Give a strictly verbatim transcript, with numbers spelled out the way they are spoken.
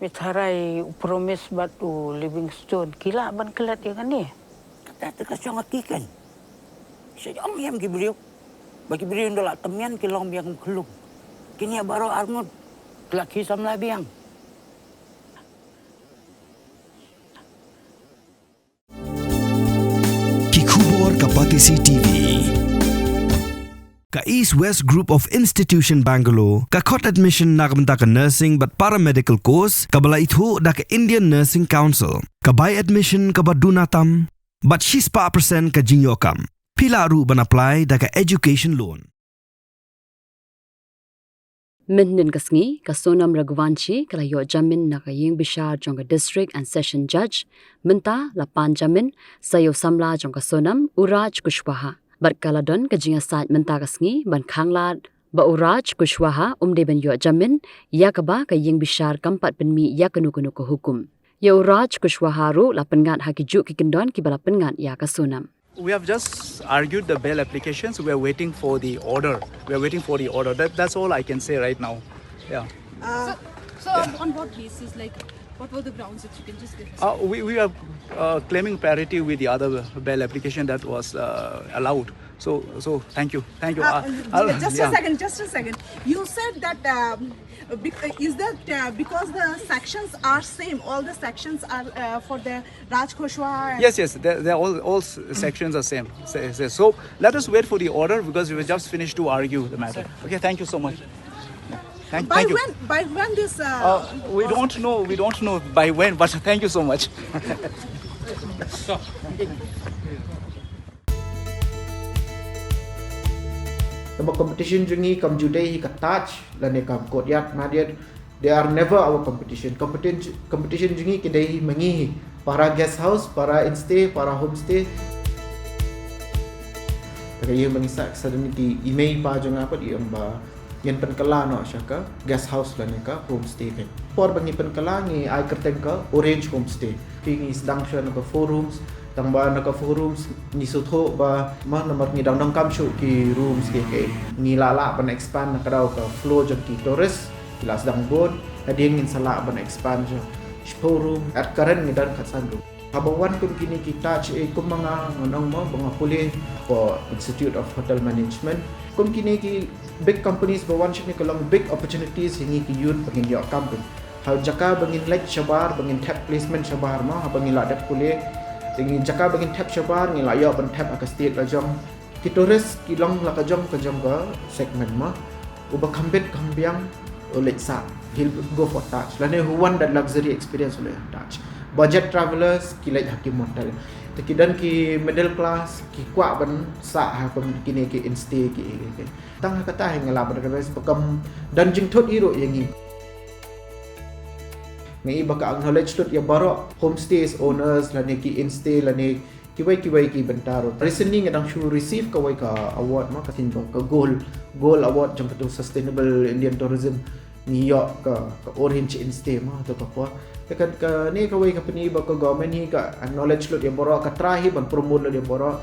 Phi tharai u Promise bad u Livingstone ki lah ban klet ïa kane? Kata te ka shong ha ki kan. Sha ïam ïam ki briew. Ba ki briew ynda la tymmen ki long biang kum khlum. Kine baroh arngut ki la ki samla biang. Ki khubor ka Batesi T V. Ka East West Group of Institution Bangalore ka khot admission na ka bynta ka nursing bad paramedical course kaba la ithuh da ka Indian Nursing Council. Ka bai admission kaba duna tam bad shispah percent ka jingïoh kam. Phi lah ruh ban apply da ka education loan. Mynhynnin ka sngi, ka Sonam Raghuvanshi ka la ïoh jamin na ka ïing bishar jong ka District and Session Judge. Mynta la pan jamin sa ïa u samla jong ka Sonam, u Raj Kushwaha. Bad ka la don ka jingïasaid mynta ka sngi ban khanglad ba u Raj Kushwaha um dei ban ïoh jamin, ïa kaba ka ïing bishar kam pat pynmih ïa kano kano ka hukum. Ïa u Raj Kushwaha ruh la pynngat ha ki juh ki kyndon kiba la pynngat ïa ka Sonam. We have just argued the bail applications. We are waiting for the order. We are waiting for the order. That, that's all I can say right now. Yeah. Uh, so, so on, on what basis? Like, what were the grounds, if you can just give us? Uh, we, we are uh, claiming parity with the other bail application that was uh, allowed. So, so thank you. Thank you. Uh, Uh, I'll- just a yeah. second, just a second. You said that, um, bec- uh, is that uh, because the sections are same, all the sections are uh, for the Raj Kushwaha? Yes, yes, they're, they're all, all s- sections are same. Say- say- So let us wait for the order because we just finished to argue the matter. Okay, thank you so much. Thank, By thank you. when? By when this? Uh, Uh, we don't know. We don't know by when, but thank you so much. Kaba competition jong ngi kam ju dei hi ka Taj lane kam Courtyard Marriott. They are never our competition. Competition, competition jong ngi ki dei hi ma ngi hi. Para guest house, para instay, para homestay. Ka ïa ma ngi sa sa dang ki i mei pa jong nga pat i ong ba ngin pynkylla noh sha ka guest house lane ka homestay ka. Por ba ngi pynkylla ngi ai kyrteng ka Orange Homestay. Phi ngi sdang sha na ka four rooms, tang ba na ka four rooms ngi sngewthuh ba ma namar ngi dang donkam shuh ki rooms ki, ki ngi lah lah ban expand na ka daw ka flow jong ki tourist ki la sdang bun. Hadien ngin sa lah ban expand sha shiphew room, at current ngi don khatsan room. Haba wan kum kine ki Taj, eh, kum ma nga ngan ong mo ba nga pule for Institute of Hotel Management. Kum kine ki big companies ba wan shane ka long big opportunities ïa ngi ki youth ba ngin ïoh kam pyn. Ha jaka ba ngin leit shabar, ba ngin thep placement shabar mo, haba ngi la dep pule. Ïa ngi jaka ba ngin thep shabar, ngi la ïoh ban thep ha ka state la jong. Ki tourist ki long la ka jong ka jong ka segment mo. Uba kham bit kham biang u leit sah, he'll go for Taj. Lane who want that luxury experience u leit Taj. Budget travelers ki leit ha ki motel. Te ki don ki middle class ki kwah ban sah ha kum kine ki instay ki, ki, ki. Tang ha kata hi nga lah ban recognize ba kam don jingthut hi ruh ïa ngi. Nga i ba ka acknowledge lut ïa baroh homestays owners lane ki instay lane kiwei kiwei ki bynta ruh. Recently nga dang shu receive kawei ka award mo, ka thin ba ka gold, gold award jong ka tu Sustainable Indian Tourism. Ngi ïoh ka, ka Orange Instay mo, to ka por. Te ka, kane kawei ka pyni ba ka government hi ka acknowledge lut ïa baroh, ka try hi ban promote lut ïa baroh.